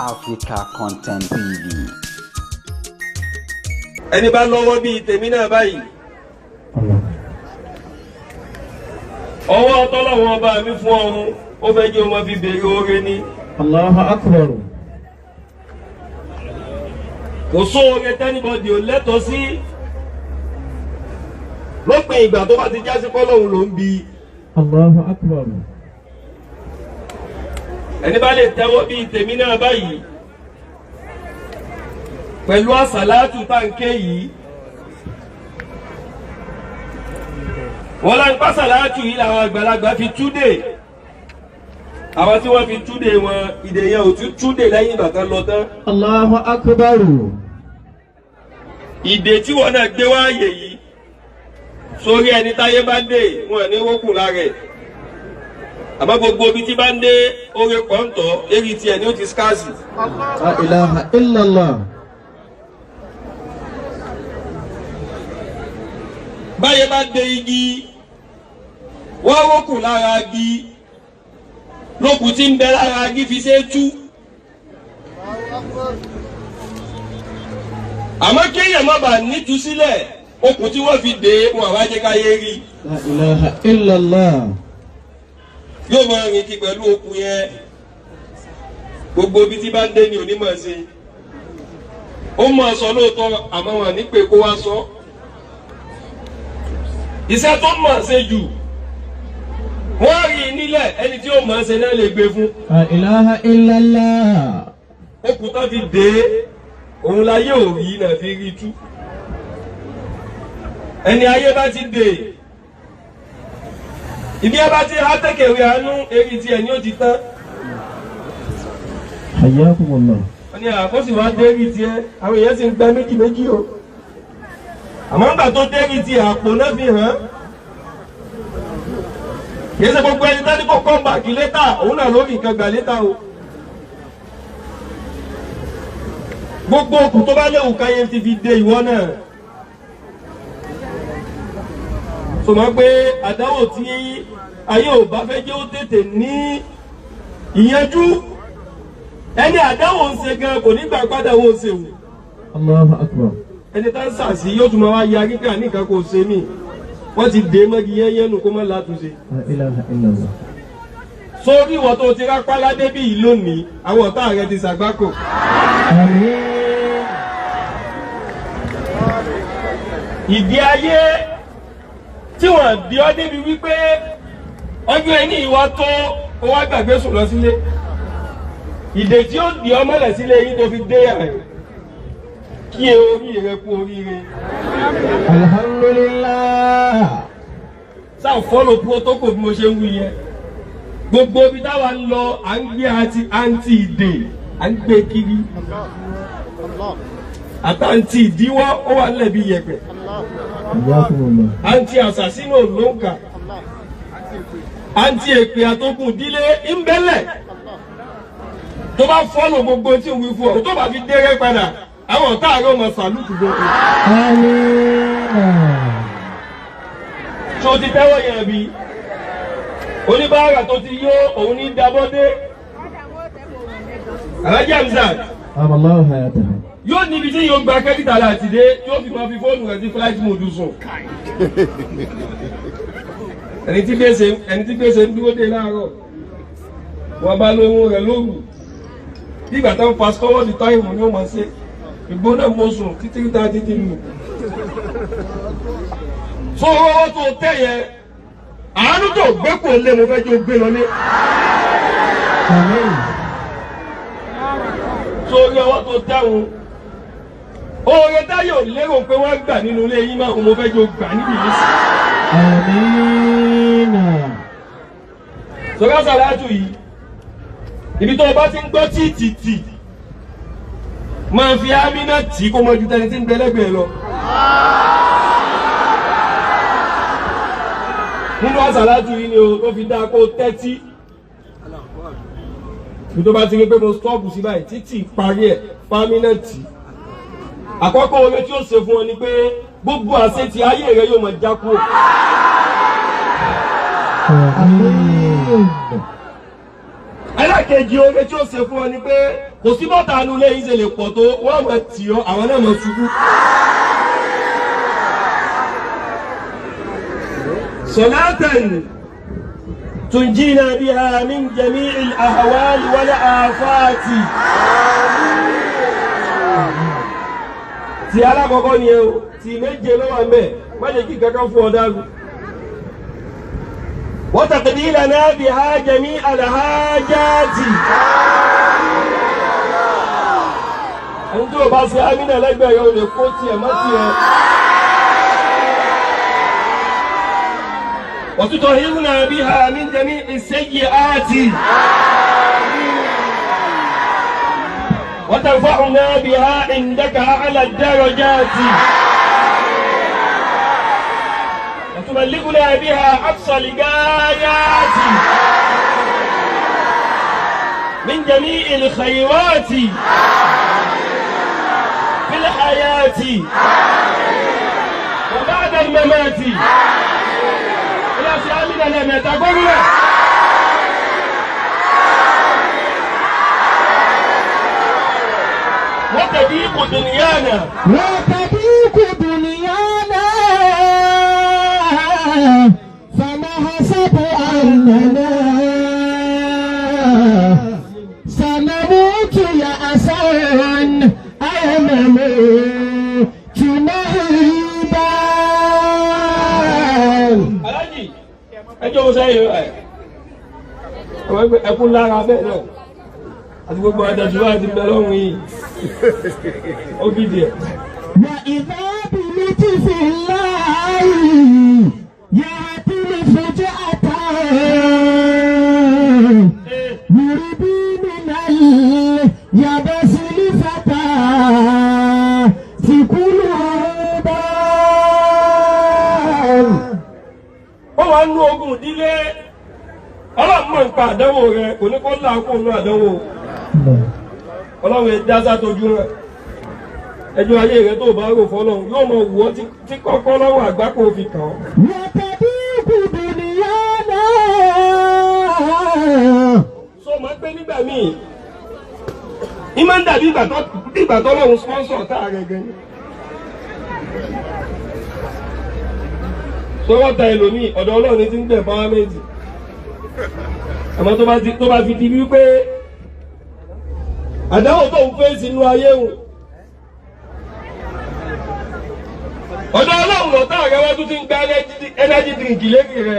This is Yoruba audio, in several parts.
Africa Content TV. Ẹni bá lọ́wọ́ bíi tèmi náà báyìí. Ọwọ́ tọ́lọ́wọ́n ọba mi fún ọrùn ó fẹ́ jẹ́ ọmọ fi bèrè oore ni. Allahu Akbar. Kò sóore tẹ́nibọ́dì ò lẹ́tọ̀ọ́ sí. Lópin ìgbà tó bá ti já sí kọ́lọ́hún ló ń bi. Allahu Akbar. Ẹni bá lè tẹ́wọ́ bíi tèmi náà báyìí pẹ̀lú àsàlátù táǹkẹ́ yìí wọ́n lá ń pa àsàlátù yìí làwọn àgbàlagbà fi túdè. Àwọn tí wọ́n fi túdè wọn ìdè yẹn ò tún túdè lẹ́yìn ìgbà tán lọ tán. Allahu Akbar. Ìdè tí wọ́n náà gbé wáyé yìí sórí ẹni táyé bá dé wọn ní wókùn lára ẹ̀. Àmọ́ gbogbo ibi tí bá ń dé oore kọ́ńtọ̀ lérí tiẹ̀ ni ó ti skáàsì. La ilaha illallah. Báyé bá dé igi wọ́n wókùn lára igi lókùn tí ń bẹ lára igi fi ṣe é tú. Àmọ́ kéèyàn má bàa nítú sílẹ̀ okùn tí wọ́n fi dé wọn àwa jẹ́ káyé rí. La ilaha illallah. Yóò máa rìn kí pẹ̀lú okùn yẹn gbogbo ibi tí bá ń dé ni onímọ̀ ṣe. Ó mọ̀ sọ lóòótọ́ àmọ́ wọn ní pé kó wá sọ. Iṣẹ́ tó mọ̀ ṣe jù wọ́n rí i nílẹ̀ ẹni tí ó mọ̀ ṣe náà lè gbé fún. La ilaha illallah. Okùn tó fi dé òun láyé òrí náà fi rí tú. Ẹni ayé bá ti dé ibi ẹ bá ti há tẹ̀kẹ̀wé àánú eré tiẹ̀ ni ó ti tán. Hayyakumullah. Wọ́n ní àkóso wa dérí tiẹ̀ àwọn èèyàn sì ń gba méjì méjì o. Àmọ́ ńgbà tó dérí tiẹ̀ àpò náà fi hàn. Kìí ṣe gbogbo ẹni tání kó kọ́ńbàkì létà òun náà lórí nǹkan gbà létà o. Gbogbo okùn tó bá léwu káyé ti fi de ìwọ náà. Sọmọ pé àdáwò tí ayé ò bá fẹ́ jẹ́ ó tètè ní ìyẹnjú ẹni àdáwò ń ṣe gan kò ní gbà padà wò ṣe wò. Allahu Akbar. Ẹni tá ń sàṣì yóò tún máa wá ya kíkà nìkan kò ṣe mí wọ́n ti dé mọ́gi yẹ́yẹ́ nù kó má látúnṣe. La ilaha illallah. Sórí ìwọ tó ti rápálá débí yìí lónìí àwọn ọ̀tá rẹ ti ṣàgbákò. Àmín. Ìdí ayé tí wọ́n bí ọ débi wípé ọjọ́ ẹni ìwà tó o wá gbàgbé sùn lọ sílé ìdè tí ó di ọ mọ́lẹ̀ sílé yín tó fi dé ẹ̀ kí e orí rẹ kú oríire. Alhamdulillah. Sáà fọ́lọ̀ protocol bí mo ṣe ń wí yẹn gbogbo ibi táwa ń lọ à ń gbé àǹtí ìdè à ń gbé kiri àtàǹtí ìdíwọ́ ó wà nílẹ̀ bí yẹ̀pẹ̀. Àǹtí àṣàṣínà ló ń kà àǹtí èpè àtọkùn ìdílé ńbẹ́lẹ̀ tó bá fọ́lọ̀ gbogbo tí ń wí fún ọ tó bá fi déré padà àwọn ọ̀tá àárọ̀ ọmọ sàlùkù gbogbo. Tó ti tẹ́wọ́ yẹn bí oníbàárà tó ti yó òun ní dabọ́dé Alhaji Hamzat yóò níbi tí yóò gba kẹ́kítà láti dé yóò fi máa fi fóònù rẹ̀ sí flight mode sùn. Ẹni tí gbèsè ń dúró dé láàárọ̀ wọ́n bá lóhun rẹ̀ lóru bí ìgbà tó ń fast forward táìmù ni ó máa ṣe ìgbóná mo sùn títí tá títí lù. So owó tó tẹ̀ yẹn àánú tó gbé kò lé mo fẹ́ jẹ́ o gbé lọ ní. Sórí ọwọ́ tó tẹ̀hún oore táyọ̀ lérò pé wọ́n gbà nínú ilé yín máa mo fẹ́ jọ gbà níbi yìí sí. Àmín. Sọ̀rọ̀ sàlátù yìí ibi tó o bá ti ń gbọ́ títìtì máa fi ámínà tì kó mọ ju tẹni tí ń bẹ lẹ́gbẹ̀ẹ́ lọ. Nínú àsàlátù yìí ni o fi dáa kó tẹ́tí. Ibi tó bá ti rí pé mo stọ́ọ̀bù sí báyìí títì parí ẹ̀ fámínà tì. Àkọ́kọ́ oore tí ó ṣe fún ọ ni pé gbogbo àṣetì ayé rẹ yóò máa já kúrò. Àmín. Ẹlẹ́kejì oore tí ó ṣe fún ọ ni pé Kò sí bọ́tà àánú lẹ́yìn ṣe lè pọ̀ tó wọ́n mọ̀ tì ọ́ àwọn náà mọ̀ ṣubú. Salatan tunjina biha min jami'il ahwali wal afati. Ti alákọ̀ọ́kọ́ ni ẹ o, ti méje ló wà ńbẹ̀, má jẹ́ kí kankan fún ọ dàrú. Wa taqdi lana biha jami'al hajati. Ẹni tí o bá ṣe amínà lẹ́gbẹ̀ẹ́ yẹn o lè kó tiẹ̀ mọ́ tiẹ̀. Wa tutahhiruna biha min jami'i sayyi'ati. وترفعنا بها عندك أعلى الدرجات وتبلغنا بها أقصى الغايات من جميع الخيرات في الحياة وبعد الممات. إلى سامنا لما تقولنا وتضيق دنيانا وتضيق دنيانا فنحسب أننا سنموت يأسا أو نموت نهيبا. Alájì ẹjọ́ mo sẹ́yìn ẹkún lára bẹ́ẹ̀ náà àti gbogbo àdàtúwà ti bẹ lọ́rùn yìí ó fi díẹ̀. وإذا بلطف الله يأتي فجأة يربي من اليبس الفتى في قلوبا. Ó wàá nú ogun ìdílé ọlọ́run mọ̀ nípa àdánwò rẹ kò ní kó là kó nú àdánwò ọlọ́run ẹ̀ dá sátojú rẹ ẹjọ́ ayé rẹ tó bá rò fọlọ́run yóò mọ wù ọ́ tí kọ́kọ́ lọ́wọ́ àgbákò fi kàn ọ́. وتضيق دنيانا. Sọ ma pé nígbà míì ní máa ń dàbí ìgbà tó lọ́run sponsor tá a rẹ̀ gan ni. Sọ́wọ́ ta ẹlòmíì ọ̀dọ̀ ọlọ́run ti ń gbẹ̀ pàwámẹ́ǹtì àmọ́ tó bá fi di wípé àdáwò tó ń fèsì inú ayé òun ọ̀dọ̀ ọlọ́run lọ́tà rẹ wá tún ti ń gba energy drink lérí rẹ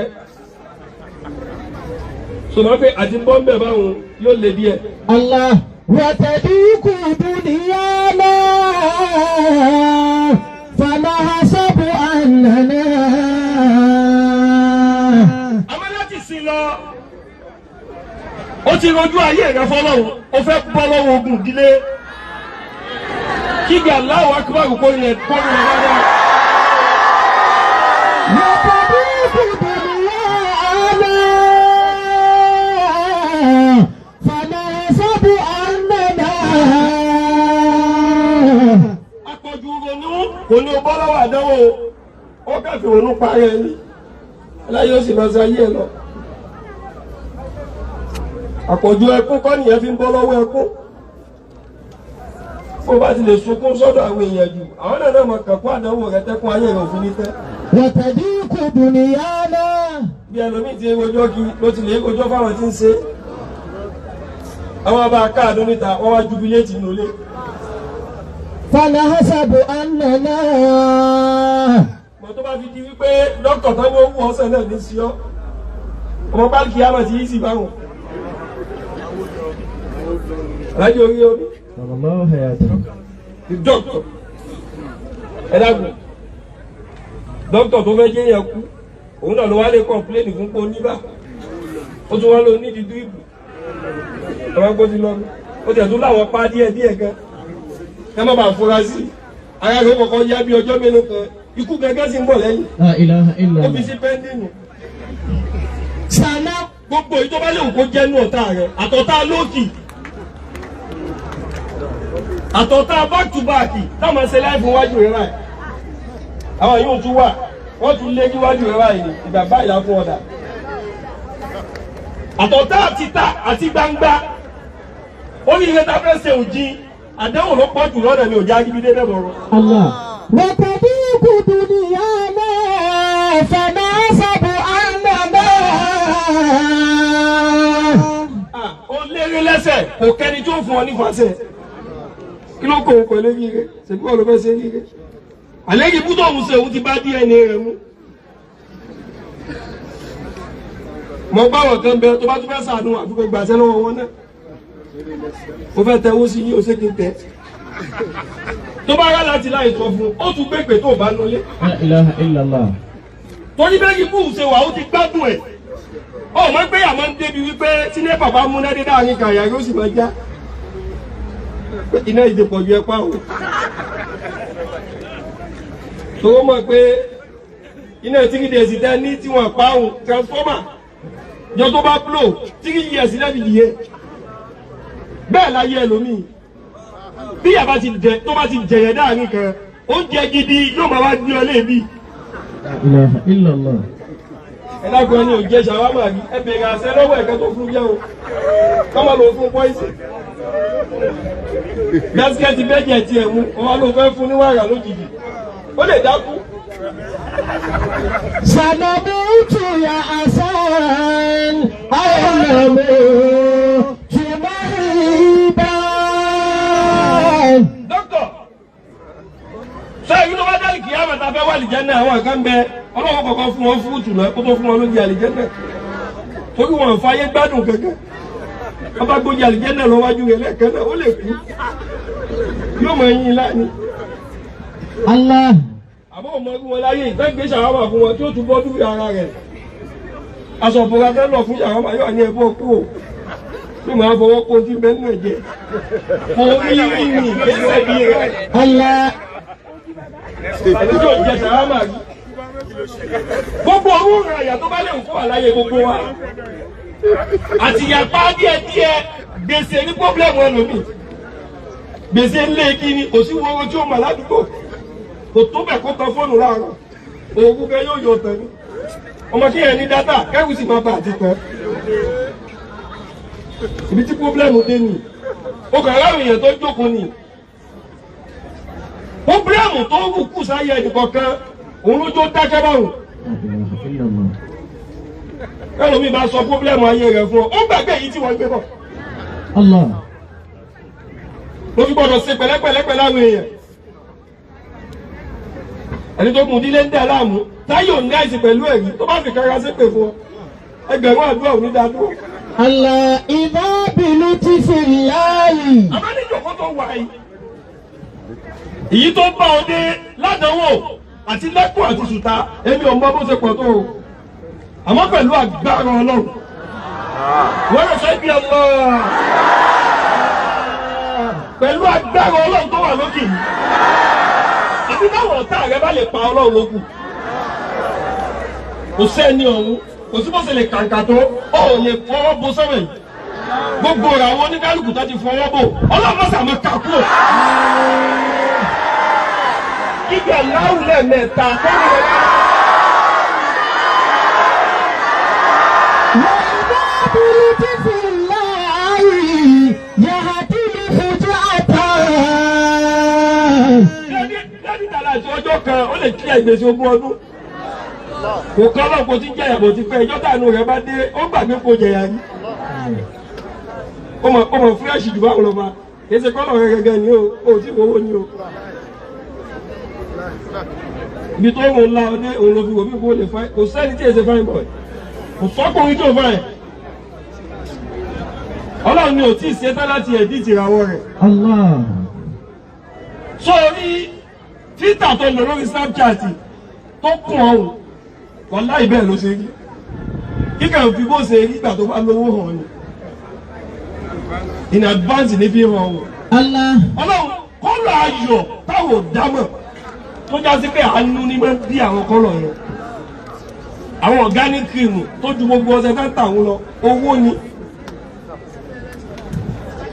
sọmọ pé àti bọ́m̀bẹ̀ báwọn yóò lè díẹ̀. Allah وتضيق دنيانا فنحسب أننا. Àmọ́ láti sìn lọ ó ti rojú ayé rẹ fọlọ́run ó fẹ́ bọ́ lọ́wọ́ ogun ìdílé kíbi Allahu Akbar kó yẹn kó yẹn dáadáa. وتضيق دنيانا فنحسب أننا. Àpọ̀jù ronú kò ní o bọ́ lọ́wọ́ àdánwò ó kẹ́fì ronú parí ẹni aláyé ó sì lọ sí ayé ẹ lọ. Àpọ̀jù ẹkún kọ́ nìyẹn fi ń bọ́ lọ́wọ́ ẹkún. Bó bá ti lè sunkún sọ́dọ̀ àwọn èèyàn jù àwọn náà náà mọ̀ kàn kó àdánwò rẹ tẹ́kún ayé rẹ òfin ní tẹ́. وتضيق دنيانا. Bí ẹlòmíì ti rojọ́ kí ló ti lè rojọ́ fáwọn tí ń ṣe. Àwọn bá káàdó níta wọ́n wá jubiléètì nulẹ̀. فنحسب أننا. Mọ̀ tó bá fi di wípé dókítà tán ní owó ọ̀sẹ̀ náà ní sí ọ́. Ọmọ báńkì àmọ̀ ti yí sí báwọn. Alájọ orí omi. Dókítà ẹ dákun dókítà tó fẹ́ jẹ́ yẹn kú òun náà ló wá lè kọ́ńpléènì fún pé oníbà ó tún wá lọ nídìí dúrìpù ọmọ kó ti lọ ó tẹ̀ tún láwọn pa díẹ̀ díẹ̀ gan ẹ má bàa fura sí ara rẹ̀ kọ̀ọ̀kan yá bí ọjọ́ mélòó kan ikú gẹ́gẹ́ sì ń bọ̀ lẹ́yìn La ilaha ó fi illallah. sí pẹ́ńdínì Sànà gbogbo èyí tó bá léwu kó jẹ́ nú ọ̀tá rẹ̀ àtọ̀tá lókì àtọ̀tá back to back táwọn ṣe láì fún wájú rẹ̀ báyìí àwọn yóò tún wà wọ́n tún lé níwájú rẹ̀ báyìí ní ìgbà báyìí la fún ọ̀dà àtọ̀tá àtìta àti gbangba ó Orí ilé ta fẹ́ ṣe òjì àdéhùn ló pọ̀ jù lọ́dọ̀ mi ò já gidi dé bẹ́ẹ̀ bọ̀rọ̀. الله وتضيق دنيانا فنحسب أننا Ó léré lẹ́sẹ̀ kò kẹ́ni tó fún ọ ní fàṣẹ. Kí ló kó o pẹ̀lú rírẹ? Ṣèbí wọn ló fẹ́ ṣe rírẹ? Àlejò ibùdó òun ṣe òun ti bá DNA rẹ̀ mú. Mo bá wọn kan bẹ tó bá tún fẹ́ sànú àfikún gbàṣẹ́ lọ́wọ́ wọn náà. Mo fẹ́ tẹwó sí yín o ṣé kí n tẹ. Tó bá rà láti láì sọ fún un, ó tún gbé pé tó bá nulẹ̀. لا إله إلا الله Torí bẹ́ẹ̀ ibú ṣe wà ó ti gbádùn ẹ̀. Ó mọ̀ pé àmọ́ ń débi wípé tí NEPA bá múná dé láàrin kan àyà yóò sì máa já. Pé iná ìdè pọ̀ ju ẹ̀pá o. Tòwó mọ̀ pé iná 3 days tẹ́ ní tí wọ́n pa òun transformer jọ tó bá blow 3 years lẹ́bi dìé. Bẹ́ẹ̀ láyé ẹlòmíì. Bí yàrá ti jẹ tó bá ti jẹ̀yẹ̀ dáàrin kan, oúnjẹ gidi yóò máa wá gbé ọ léèbí. لا إله إلا الله Ẹlẹ́gbẹ̀ẹ́ ni ò jẹ́ ṣàwámà rí, ẹ bèrè àṣẹ lọ́wọ́ ẹ̀kẹ́ tó fún yẹ́ o, kọ́mọ ló fún pọ́ìsì. Bẹ́sikẹ́tì bẹ́jẹ̀ tiẹ̀ mú, ọmọ ló fẹ́ fún ní wàrà lójijì, ó lè dákú. سنموت يا حسن أو نموت مريبا Dókítà, sọ èyí ló bá dálì kìí àmàtà fẹ́ wà lìjẹ́ náà, àwọn kan bẹ ọlọ́wọ́ kọ̀ọ̀kan fún wọn fúrúùtù náà kó tó fún wọn lóúnjẹ àlìjẹ́ náà. Torí wọn ò fàyè gbádùn kankan. Wọ́n bá gbóúnjẹ àlìjẹ́ náà lọ́wájú rẹ̀ lẹ́ẹ̀kan náà, ó lè kú. Yóò mọ ẹyin láàánú. الله Àbọ̀ ọmọ ẹgbẹ́ wọn láyé ìtẹ́gbẹ́ ṣàwámà fún wọn tí ó tún bọ́ dúró ara rẹ̀. Aṣọ ìbora fẹ́ lọ fún ṣàwámà yóò ní ẹbọ kú o. Bí màá fọwọ́ kó tí bẹ́ẹ̀ náà jẹ. Kò rí rí ni kéṣẹ́ bí rẹ̀. الله Ẹni tó jẹ ṣàwámà rí. Gbogbo owó rẹ̀ àyà tó bá lè kó wà láyé gbogbo wa. Àtìyàpá díẹ̀díẹ̀ gbèsè ní pọ́blẹ́mù ẹlòmíì. Gbèsè ń lé kiri kò sí wọ́rọ́ tí ó mọ̀ ládùúgbò. Kò tó bẹ̀ kó tan fóònù láàárọ̀. Òògùn bẹ yóò yọ tán ni. Ọmọ kí ẹ ní dátà kẹ́rù sì máa bà àti tán. Ibi tí pọ́blẹ́mù dé nì. O kàn ráàrùn èèyàn tó jókòó nì. Pọ́blẹ́mù tó wù kù sáyé ẹnìkọ̀ọ̀kan òun ló jó dákẹ́ báwùn. لا إله إلا الله Ẹlòmíì bá sọ pọ́blẹ́mù ayé rẹ̀ fún ọ. Ó gbàgbé èyí tí wọ́n gbé bọ̀. الله Ló fi gbọ́dọ̀ ṣe pẹ̀lẹ́pẹ̀lẹ́ pẹ̀lú àwọn èèyàn. Ẹni tó kùn dílé ń dà láàmú táyọ̀ ní àìsí pẹ̀lú ẹ̀rí tó bá fi kára ṣépè fún ọ. Ẹgbẹ̀rún àdúrà ò ní dá dúró. الله إذا بلطف الله Àmọ́ ní ìjòkó tó wà yìí. Èyí tó bá ọ dé ládánwò àti lẹ́kùn àti sùtá èmi ò mọ bó ṣe pọ̀ tó o. Àmọ́ pẹ̀lú agbára Ọlọ́run. Wọ́n lọ sọ ibi ọlọ́. Pẹ̀lú agbára Ọlọ́run tó wà lókè yìí. Àbí báwọn ọ̀tá rẹ bá lè pa Ọlọ́run lókù. Kò sẹ́ni ọ̀hún, kò sí bó ṣe lè kàǹkà tó, ó lè fọwọ́ bo sọ́wọ́ yìí. Gbogbo rẹ̀ àwọn oníkálukú tó ti fọwọ́ bò, Ọlọ́run mọ̀sà mọ̀ kà kúrò. Kíkẹ́ aláwùlẹ̀ mẹ́ta kọ́ni rẹ̀. وإذا بلطف الله يهدي الحجة Lẹ́ni tààlà àti ọjọ́ kan, ó lè kílẹ̀ ìgbésí ogún ọdún. Kò kọ́ lọ́n kò tí ń jẹ̀yà bò ti pẹ́, ìjọ́ tàánú rẹ̀ bá dé, ó gbàgbé kó jẹ̀yà rí. Ó mọ̀ fúrẹ́ṣì jù báwo lọ bá. Kì í ṣe kọ́lọ̀ rẹ̀ gẹ́gẹ́ ni o, ó tí wọ́wọ́ ni o. Ibi tó ń la ọdẹ òun ló fi wò bí kò lè fa, kò sẹ́ni tí èsè fine boy. Kò sọ́kùnrin tó fine. Ọlọ́run ni ò tí ì ṣetán láti ẹ̀dí ìràwọ̀ rẹ̀. الله Sórí títà tó lò lórí Snapchat tó kún ọ̀hún, wàláhì bẹ́ẹ̀ ló ṣe rí. Kíkà fi bó ṣe rí ìgbà tó bá lówó hàn ni. In advance ní fi hàn o. Allah Ọlọ́run kọ́lọ̀ ayọ̀ táwọn ò dámọ̀ tó já sí pé àánú ni máa ń bí àwọn kọ́lọ̀ yẹn. Àwọn organic cream tó ju gbogbo ọṣẹ tá ń tà wọ́n lọ, owó ni.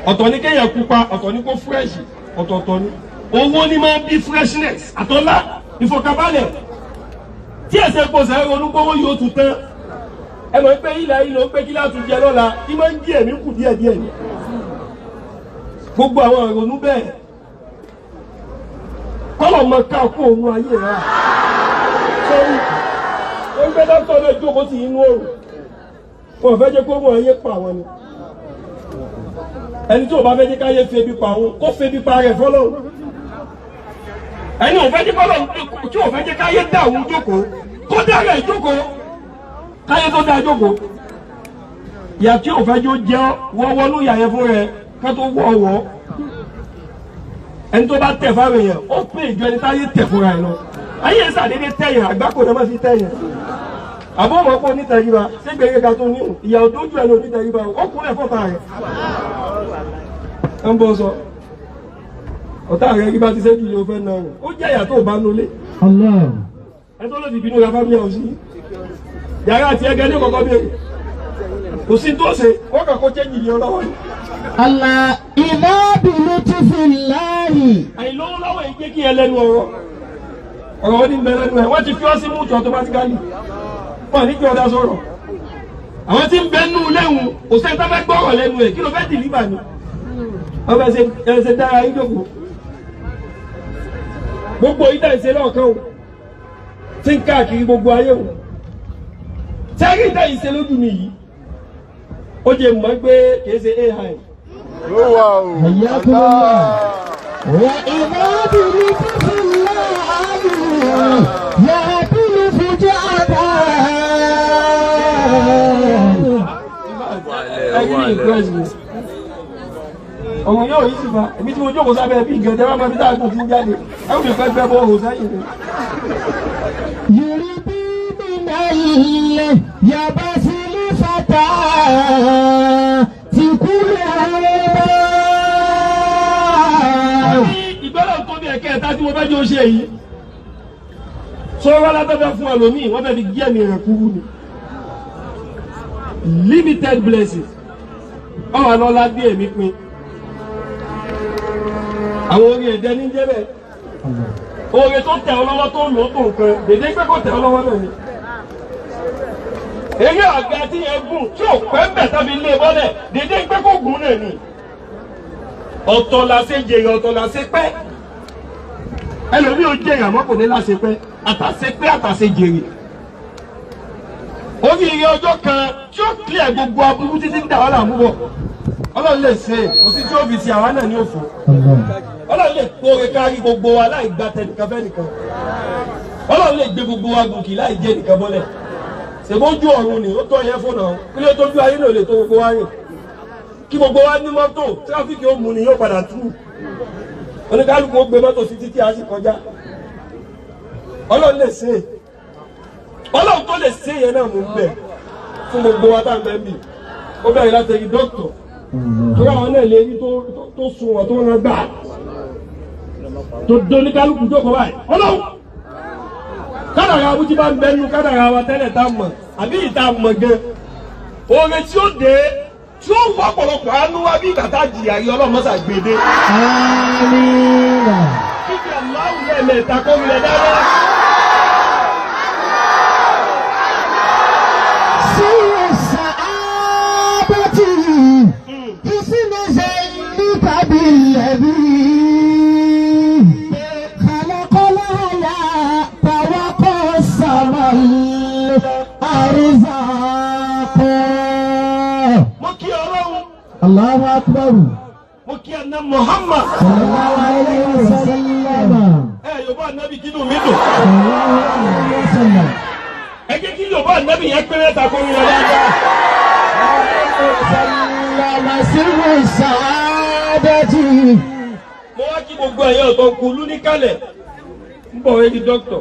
Ọ̀tọ̀ ni kéèyàn pupa, ọ̀tọ̀ ni kó fresh, ọ̀tọ̀ọ̀tọ̀ ni. Owó ni máa ń bí freshness, àtọ́lá, ìfọ̀kànbalẹ̀. Tí ẹ̀sẹ̀ kò sẹ́ ronú gbówó yóò tún tán. Ẹ mọ̀ pé ilẹ̀ ilẹ̀ ó pé kí látún jẹ lọ́la, kí máa ń jí ẹ̀mí kù díẹ̀díẹ̀ ni. Gbogbo àwọn ìrònú bẹ́ẹ̀ kọ́lọ̀ mọ ká kó òun ayé rẹ̀. Sọ́rí, ó ń gbé dókítà náà jókòó sí inú òòrùn. Wọ́n fẹ́ jẹ́ kó wọ́n ayé pa àwọn ni. Ẹni tí ò bá fẹ́ jẹ́ káyé febi pa àwọn, kó febi pa rẹ̀ fọ́lọ́run. Ẹni ò fẹ́ jẹ́ kọ́lọ̀ tí ò fẹ́ jẹ́ káyé dá òun jókòó, kó dá rẹ̀ jókòó, káyé tó dá jókòó. Ìyà tí ò fẹ́ jó jẹ́ wọ́n wọnú ìyà yẹn fún rẹ̀ ká tó wọ́ ọ̀wọ́. Ẹni tó bá tẹ̀ fáwọn èèyàn, ó pè ìjọ ẹni táyé tẹ̀ fúnra ẹ̀ lọ. Ayé ń sàdédé tẹ̀yàn, àgbákò náà má fi tẹ̀yàn. Àbọ̀ ọmọ pọ̀ onítẹ̀ríba, ségbèrè ga tó níhùn, ìyà òdójú ẹni onítẹ̀ríba, ó kúnlẹ̀ fọ́ta rẹ̀. Ẹ ń bọ́ sọ, ọ̀tá rẹ̀ rí bá ti ṣẹ́jú ilé ofẹ́ náà rẹ̀, ó jẹ́ ìyà tó bá nulẹ̀. Ẹ tó lòdì bínú ra fámílì ọ̀hún sí. Yàrá àti ẹgẹ ní kọ̀kọ́ béèrè. Kò sí tó ṣe, wọ́n kàn kó chẹ́ǹjì ní ọlọ́wọ́ ni. Allah ìlà bilutifillahi. Àìlówó lọ́wọ́ yìí jẹ́ kí ẹ lẹ́nu ọ̀rọ̀. Ọ̀rọ̀ ó ní bẹ lẹ́nu ẹ̀, wọ́n ti fi ọ́ sí mútu automatically. Wọ́n ní kí ọ̀dà sọ̀rọ̀. Àwọn tí ń bẹ nú léwu, kò sẹ́ni tó fẹ́ gbọ́rọ̀ lẹ́nu ẹ̀, kí ló fẹ́ dìlíbà ni? Wọ́n fẹ́ ṣe dára yín jókòó. Gbogbo ìdá ìṣe lọ́ọ̀kan o, tí ń káàkiri gbogbo ayé o. Sẹ́rí ìdá ìṣe lójú mi yìí, ó jẹ mọ́ pé kìí ṣe AI. Hayyakumullah. Wa idha bilutifillahi yahdilu fujata. Ọ̀run yóò yí sí fa, èmi tí mo jókòó sábẹ́ bí nǹkan tẹ́ bá máa fi dáa kó ti ń jáde, ẹ ó fi pẹ́ pẹ́ bọ́ òun sẹ́yìn ni. Yuridu minal yabasili fata Ìgbọ́dọ̀ tó bí ẹ̀kẹ́ ẹ̀ta tí mo fẹ́ jẹ́ ó ṣe yìí. Sọ wá látọ́fẹ́ fún ẹlòmíì, wọ́n fẹ́ fi gé ẹ̀mí rẹ̀ kúrú ni. Limited blessings. Ọ̀hún àlọ́lá dé èmi pin. Àwọn orin ẹ̀dẹ́ ní jẹ́ bẹ́ẹ̀. Oore tó tẹ̀ ọ́ lọ́wọ́ tó lò ó tó nǹkan, dèdè pé kò tẹ̀ ọ́ lọ́wọ́ náà ni. Eré àga tí yẹn gùn tí ò pẹ́ ń bẹ̀ tàbí lé bọ́lẹ̀, dèdè pé kò gùn náà ni. Ọ̀tọ̀ la ṣe jèrè, ọ̀tọ̀ la ṣe pẹ́. Ẹlòmíì ò jèrè àmọ́ kò ní láṣẹ pẹ́, àtàṣe pẹ́ àtàṣe jèrè. Oríire ọjọ́ kan tí ó clear gbogbo aburú títí ń dà wá láàmú bọ̀. Ọlọ́run lè ṣe é, kò sí tí ó fi ṣe àwa náà ní òfò. Ọlọ́run lè kóore kárí gbogbo wa láì gba tẹnìkan fẹ́ nìkan. Ọlọ́run lè gbé gbogbo wa gòkè láì jẹ́ nìkan bọ́lẹ̀. Ṣèbójú ọ̀run ni ó tọ́ yẹn fún náà, kí ló tójú ayé náà lè tó gbogbo wa rìn. Kí gbogbo wa ní mọ́tò, tíráfíkì ó mú ni yóò padà tú. Oníkálukú ó gbé mọ́tò sí títí a sì kọjá. Ọlọ́run lè ṣe é. Ọlọ́run tó lè ṣe yẹn náà mú bẹ̀ fún gbogbo wa tá à ń bẹ̀ ń bì. Ó bẹ̀rẹ̀ láti rí dókítà. Torí àwọn náà lè rí tó sunwọ̀n tó rán gbà. Tó dóníkálukú jókòó báyìí. Ọlọ́run! Kádàrá abújí bá ń bẹnu kádàrá wa tẹ́lẹ̀ tá a mọ̀ àbí ìta mọ̀ gan. Oore tí ó dé tí ó wọ́ ọ̀pọ̀lọpọ̀ àánú wá bí ìgbà tá a jìyà rí ọlọ́mọ́sà gbèdé. Àmín. Kíkẹ́ aláwọ̀ lẹ́ẹ̀mẹ́ta kó wulẹ̀ dáadáa. Sí sàábàtì ìsinmi sẹ́yìn tàbí lẹ́bí. Kàlákọ́láyà tàwákọ́ sàmàlì àrísàkọ́. Mo kí Ọlọ́run, Allahu akbar. mo kí àná Muhammad. Sallallahu alayhi wa sallam. Ẹ Yorùbá ànábì kínú mi dùn. Sallallahu alayhi wa sallam. Ẹ jẹ́ kí Yorùbá ànábì yẹn pé mẹ́ta kó wulẹ̀ dáadáa. Sallama sirru sa'adati. Mo wá kí gbogbo ẹ̀yẹ́ ọ̀tọ̀ kùlú níkàlẹ̀. Ń bọ̀ wé di dókítà.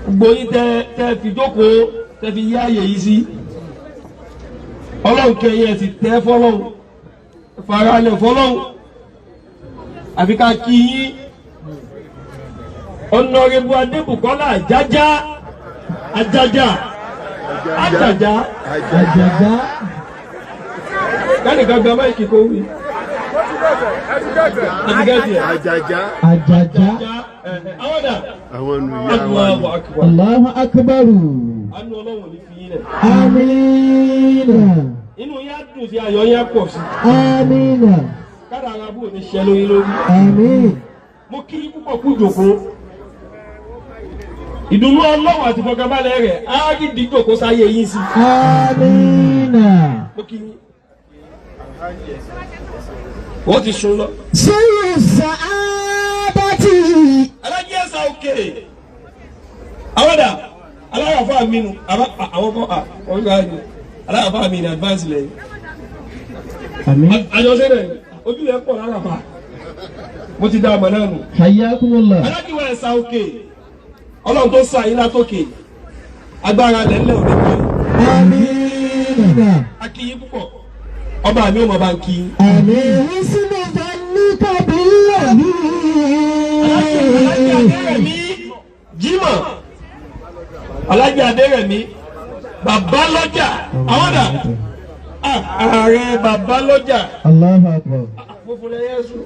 Gbogbo yín tẹ fi jókòó tẹ fi yá àyè yìí sí. Ọlọ́run kẹyẹ sì tẹ́ fọlọ́run. Faralẹ̀ fọlọ́run. Àfi ká kí yín. Ọ̀nàrẹ́bù Adébùkọ́lá Àjájá. Àjájá. Àjàjá. Àjàjá. Kánìkan gba máìkì kó wí. Àtìgẹ́tì ẹ̀. Àjàjá. Àjàjá. Àwọn dà. Àwọn nù yá wa Allahu ni. akbar. Allahu akbar. Àánú Ọlọ́run ò ní fi yín lẹ̀. Àmín. Inú yín á á dùn sí ayọ̀ yín á pọ̀ sí. Àmín. Kára ara bò ní ṣẹ lóyún lórí. Àmín. Mo kí yín púpọ̀ kú jòkó. Ìdùnnú Ọlọ́run àti ìfọ̀kànbalẹ̀ rẹ̀ á rí díjòkó sáyé yín sí. Àmín. Mo kí yín. Wọ́n ti sun lọ. Sirru sa'adati. Alájí ẹ̀sà òkè. Àwọ̀dà aláyàfọ́ àmínú àwọn kan àwọn kan àjò aláyàfọ́ àmínú advance lẹ́yìn. Àmín. Àjọṣe rẹ̀ ojú rẹ̀ pọ̀ láràfà. Mo ti dá ọmọ náà nù. Hayyakumullah. Alájí wa ẹ̀sà òkè. Ọlọ́run tó sọ àyín látòkè. Agbára lẹ́lẹ́ òní kan. Àmín. A kí yín púpọ̀. Ọba mi ò mọ̀ bá ń kí yín. Àmín. Husnu dhannika billahi. Alájí Adérẹ̀mí Jímọ̀. Alájí Adérẹ̀mí bàbá lọ́jà àwọn dà ààrẹ bàbá lọ́jà. Allahu akbar. Mo fún lẹ́yẹ sùn.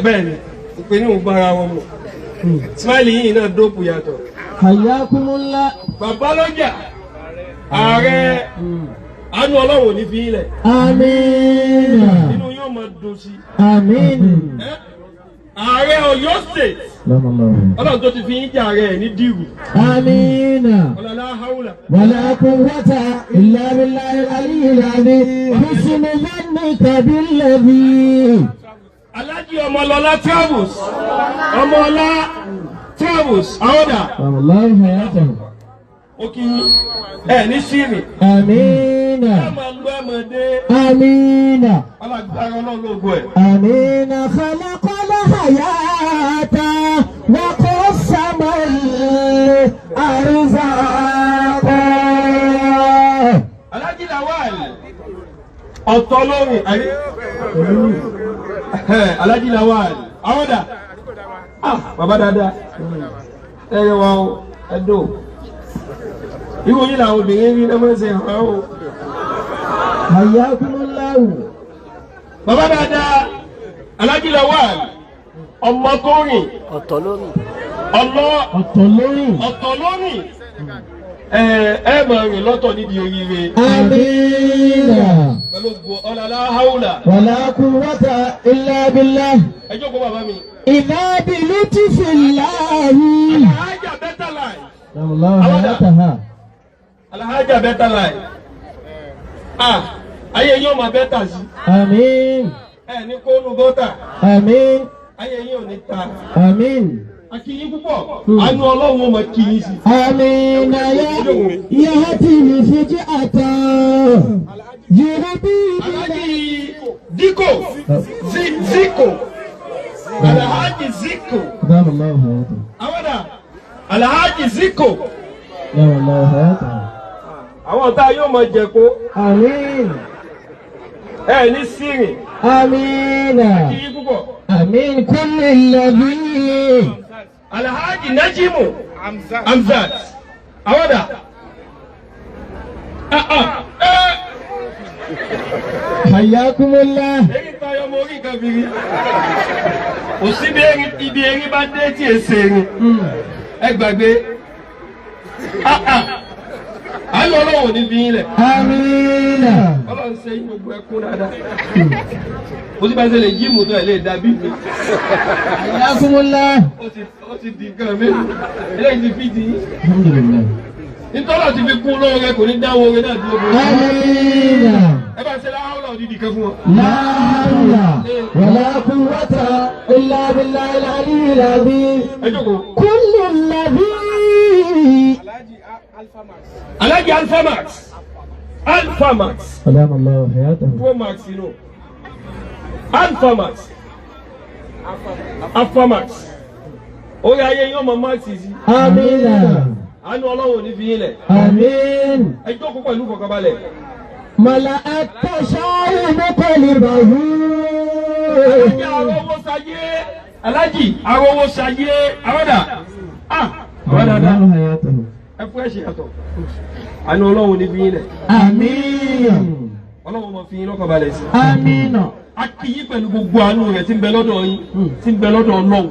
Bẹ́ẹ̀ ni ìpè ní òun bára wọn mu. Smiley yìí náà dóòpù yàtọ̀. Hayyakumullah. Bàbá lọ́jà ààrẹ àánú Ọlọ́run ò ní fi yín lẹ̀. Àmín. Inú yóò máa dùn sí. Àmín. Ààrẹ Ọ̀yọ́ State. Ọlọ́run tó ti fi yín jẹ ààrẹ ẹ̀ ní dìrù. Àmín. Ọlọ́lá haúlà. Wala quwwata illa billahi al-aliyyil azim. Husnu dhannika billadhi. Alájí Ọmọlọ́lá travels. Ọmọlá travels. Àwọ̀dà. Allahu hayatahu. Ó kí yín. Ẹ ní sírì. Àmín. Ẹ máa lọ ẹ máa dé. Àmín. Ọlọ́gbàrá Ọlọ́run lóògùn ẹ̀. Àmín. Khalaqal hayata wa qassama al-arzaqa. Alájí Lawal. Ọ̀tọ̀ lórí. Alájí Lawal. Àwọ̀dà. Ah, bàbá dáadáa. Ẹ yẹ wa o, ẹ dùn. Irú yìí làwọn obìnrin rí lọ́mọ ṣe hàn o. Hayyakumullahu. Bàbá dáadáa, Alájí Lawal, ọmọ tó rìn. Ọ̀tọ̀ lórí. Ọ̀tọ̀ lórí. Ọ̀tọ̀ lórí. Ẹ ẹ máa rìn lọ́tọ̀ nídìí oríire. Àmín. Pẹ̀lú gbọ́ ọ̀làlá haúlà. Wala quwwata illa billah. Ẹ jókòó bàbá mi. Idha bi lutfillahi. Alhaja better life. Allahu hayataha. Alhaja better life. Ah, ayé yóò máa bẹ́tà sí. Àmín. Ẹ ní kónú gọ́tà. Àmín. Ayé yín ò ní ta. Àmín. A kí yín púpọ̀. Àánú Ọlọ́run ó máa kí yín sí. Àmín. Ya'ti fuj'atan. Yurbi. Alhaji Diko Ziko. Alhaji Ziko. Allahu hayatahu. Àwọn Alhaji Ziko. Allahu hayatahu. Àwọn ọ̀tá yóò máa jẹ̀kó. Àmín. Ẹ ní sírìn. Àmín. Kí yín púpọ̀. Àmín. Kulli alladhi. Alhaji Najimu Hamzat. Àwọ̀dà. Hayyakumullah. Erin tayọ mo rí nǹkan fi rí. Kò sí bí erin ibi erin bá dé tí èsè erin. Ẹ gbàgbé. Àánú Ọlọ́run ò ní fi yín lẹ̀. Àmín. Ọlọ́run ṣe yín gbogbo ẹkún dáadáa. Mo ti bá ṣe lè yí mùtọ́ ẹ̀ lè dàbí mi. Hayyakumullah. Ó ti di nǹkan mi. Eléyìí ti fi di yín. Alhamdulillah. Nítorí àti fi kún lóore kò ní dáwọ́ oore náà dúró bó. Àmín. Ẹ bá ṣe láhàúlà òdìdí kan fún wọn. La hawla wala quwwata illa billahi al-aliyyil azim. Ẹ jókòó. Kulli alladhi. Alhaji Alpha Max. Alpha Max. Adama Allahu hayatahu. Pro Max you know. Alpha Max. Alpha Max. Orí ayé yín ọmọ Max sí. Àmín. Àánú Ọlọ́run ò ní fi yín lẹ̀. Àmín. Ẹ jókòó pẹ̀lú ìfọ̀kànbalẹ̀. Mala'a at-tasha'umu qalbahu. Alhaji arówó sayé. Alhaji arówó sayé. Àwọ̀dà. Ah! Àwọ̀dà dá. Allahu hayatahu. Ẹ fún ẹ̀ṣẹ̀ yàtọ̀. Àánú Ọlọ́run ò ní fi yín lẹ̀. Àmín. Ọlọ́run máa fi yín lọ́kàn balẹ̀ sí. Àmín. A kí yín pẹ̀lú gbogbo àánú rẹ̀ tí ń bẹ lọ́dọ̀ yín, tí ń bẹ lọ́dọ̀ Ọlọ́run.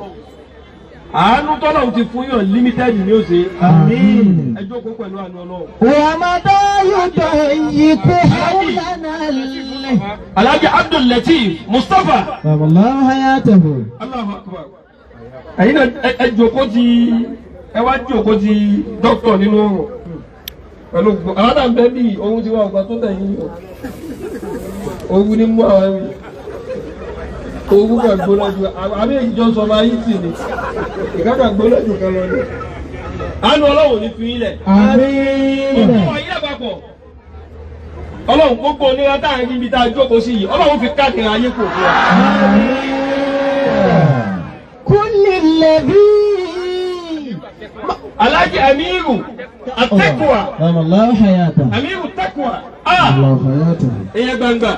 Àánú tọ́lọ́run ti fún yàn limited ní ó ṣe. Àmín. Ẹ jókòó pẹ̀lú àánú Ọlọ́run. ومضى يضيق حولنا. Alhaji Abdul Lateef Mustapha. أدام الله حياته. Allahu Akbar. Ẹ̀yin náà ẹ jókòó ti ẹ wá jókòó ti dókítà nínú ọ̀rọ̀. Pẹ̀lú àwọn náà ń bẹ bí ohun tí wọ́n ọgbà tó tẹ̀ yín o. Owó ní mú àwọn ẹ̀mí. Owó kan gbóná ju àbí èyí jọ sọ máa yí tì ní. Ìkákà gbóná jù kan lọ ní. Àánú Ọlọ́run ní fi yín lẹ̀. Àmín. Gbogbo ayé àpapọ̀. Ọlọ́run gbogbo onírà tá à ń rí ibi tá a jókòó sí yìí. Ọlọ́run fi káàkiri ayé kò fún wa. كل الذي Alhaji Amiru Atekwa. أدام الله حياته. Amiru Tekwa. الله حياته. Ìyẹn gbangba.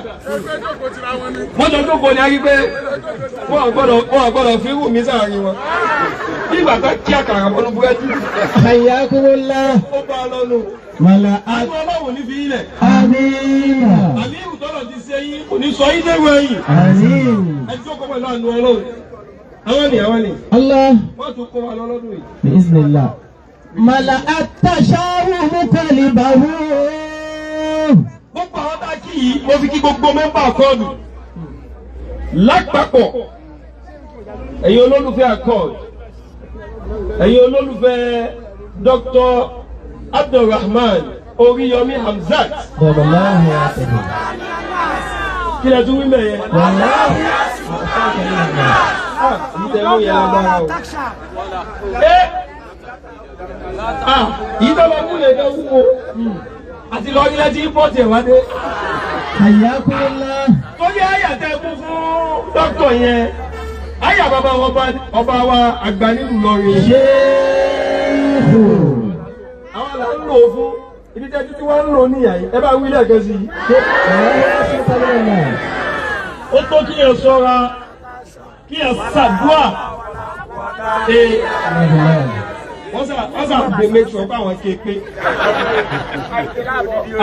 Wọ́n jọ jókòó ní ayé pé wọ́n gbọ́dọ̀ fi wù mí sáàrin wọn. Bí ìgbà tó kí àkàrà bọ́nú búrẹ́dì. حياكم الله. Ó bá a lọ́nu. ملأت. Àánú Ọlọ́run ní fi yín lẹ̀. آمين. Amiru tọ́lọ̀ ti ṣe yín kò ní sọ yín dẹ́rù ẹ̀yìn. آمين. Ẹ jókòó pẹ̀lú àánú Ọlọ́run. Àwọn ni àwọn ni. الله. Wọ́n tún kó wa lọ lọ́dún yìí. بإذن الله. ملأ التشاؤم قلبه. Gbogbo àwọn tá a kí yìí mo fi kí gbogbo mẹ́mbà akọ́ọ̀dù lápapọ̀. Ẹ̀yin olólùfẹ́ akọ́ọ̀dù, ẹ̀yin olólùfẹ́ Dr. Abdulrahman Oríyọmí Hamzat. أدام الله حياته. Kí lẹ tún wí mẹ́yẹ? والله. Yìí tẹ mú yẹn lágbára o. Ẹ yìí tó lọ mú yẹn tó wúwo. Àti lọ ilẹ̀ tí ímpọ́ọ̀tì ẹ̀ wá dé. حياكم الله. Torí àyà tẹ kú fún dókítà yẹn, àyà bàbá ọba wa àgbà nílùú Ìlọrin. شيخ. Àwọn là ń lò ó fún ibi tẹ́ títí wá ń lò níyà yìí, ẹ bá wí lẹ́ẹ̀kan sí i. Ó tó kí yẹn ṣọ́ra, kí yẹn ṣàdúà. Ee, wọ́n sà gbé make sure pé àwọn ké pé.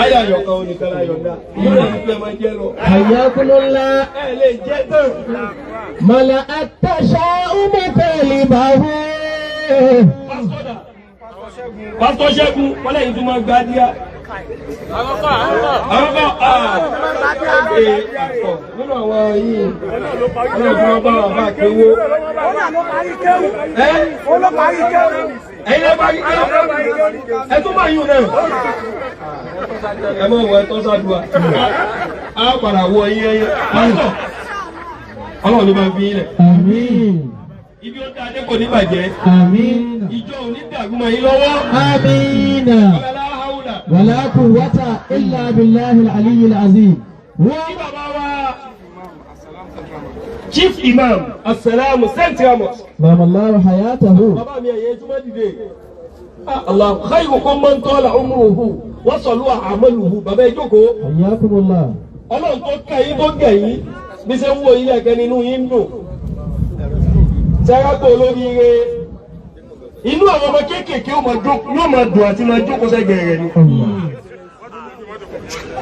Àyà yọ̀kan onìkan la yọ̀ǹda, yóò lè fi pé ẹ máa jẹ́ lọ. حياكم الله. Ẹ lè jẹ́ tán. ملأ التشاؤم قلبه. Pásítọ̀ Ṣẹ́gun wọ́n lẹ́yìn tó máa gba díà. Àwọn kọ́ àpọ̀ nínú àwọn yìí wọ́n fi wọ́n bá wà bá kéwó. Ẹ̀yin lè parí kéwó. Ẹ tún máa yún náà. Ẹ mọ̀ wọ ẹtọ́ sádùá. Á padà wọ yín ẹyẹ. Pásítọ̀ Ọlọ́run ló máa fi yín lẹ̀. آمين. Ibi ó dáa dé kò ní bàjẹ́. آمين. Ìjọ ò ní dàrú mọ́ yín lọ́wọ́. آمين. Ọlọ́lá haúlà. ولا قوة إلا بالله العلي العظيم. Kí bàbá wa Chief Imam Asalamu Central Mosque. أدام الله حياته. Bàbá mi ẹ̀yẹ túmọ̀ dìde. Allah khayrukum man tala umruhu wa saluha amaluhu. Bàbá ẹ jókòó. حياكم الله. Ọlọ́run tó kẹ́ yín tó gẹ̀ yín bí ṣe ń wo ilé ẹ̀kẹ́ nínú yín ń dùn. Sẹ́rágbó olóríire. Inú àwọn ọmọ kéékèèké yóò máa dùn àti máa jókòó sẹ́gbẹ̀ẹ́ rẹ̀ ni. الله.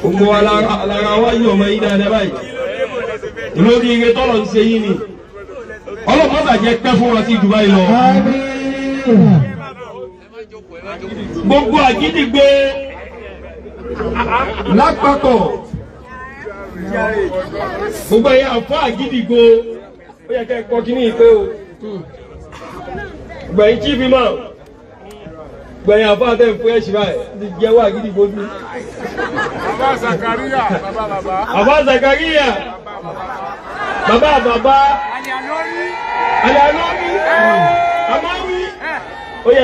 Gbogbo wa lára wa yí ọmọ yín dáadáa báyìí. Olóríire tọ́lọ̀ ń ṣe yín ni. Ọlọ́run bàjẹ́ pẹ́ fún wa sí Dubai lọ. آمين. Gbogbo àgídìgbò lápapọ̀. Gbogbo ẹ̀yà àfọ́ àgídìgbò ó yẹ kẹ́ ẹ kọ́ kíní ìpè o. Gbẹ̀yìn chief imam. Gbẹ̀yìn àfọ́ àtẹ̀ fún ẹ̀ṣin báyìí ti jẹ́wọ́ àgídìgbò dùn. Bàbá Zakaria, bàbá bàbá. Bàbá Zakaria. Bàbá bàbá. Àlàlórí. Àmọ́wí. Ó yẹ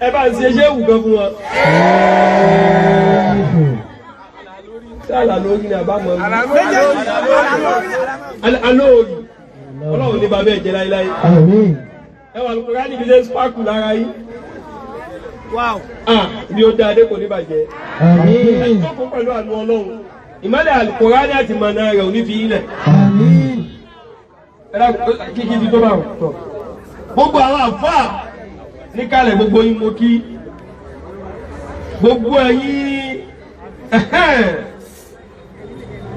ẹ bá ń ṣe iṣẹ́ ìwù kan fún wọn. Ṣé àlàlórí ni àbá mọ̀ ní? Àlórí. Ọlọ́run ní bàbá ẹ̀ jẹ́ láíláí. آمين. Ẹ wà lóko rání fi ṣe spáàkù lára yín. Ibi ó dáadé kò ní bàjẹ́. آمين. Jókòó pẹ̀lú àánú Ọlọ́run. Ìmọ́lẹ̀ Àlùkùránì àti mọ̀nà rẹ̀ ò ní fi ilẹ̀. آمين. Kíkí ti tó bá wọn. Gbogbo àwọn àfáà níkàlẹ̀ gbogbo yín mo kí. Gbogbo ẹ̀yin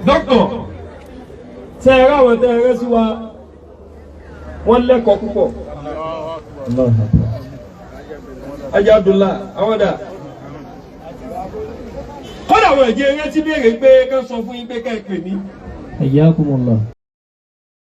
dókítà tẹ ẹ ráwọn tẹ ẹ rẹ́ sí wa wọ́n lẹ́kọ̀ọ́ púpọ̀. الله أكبر. Ajá Abdullah àwọn dà. Kọ́dà àwọn ẹ̀jẹ̀ eré tí béèrè pé kán sọ fún yín pé ká ẹ pè mí. حياكم الله.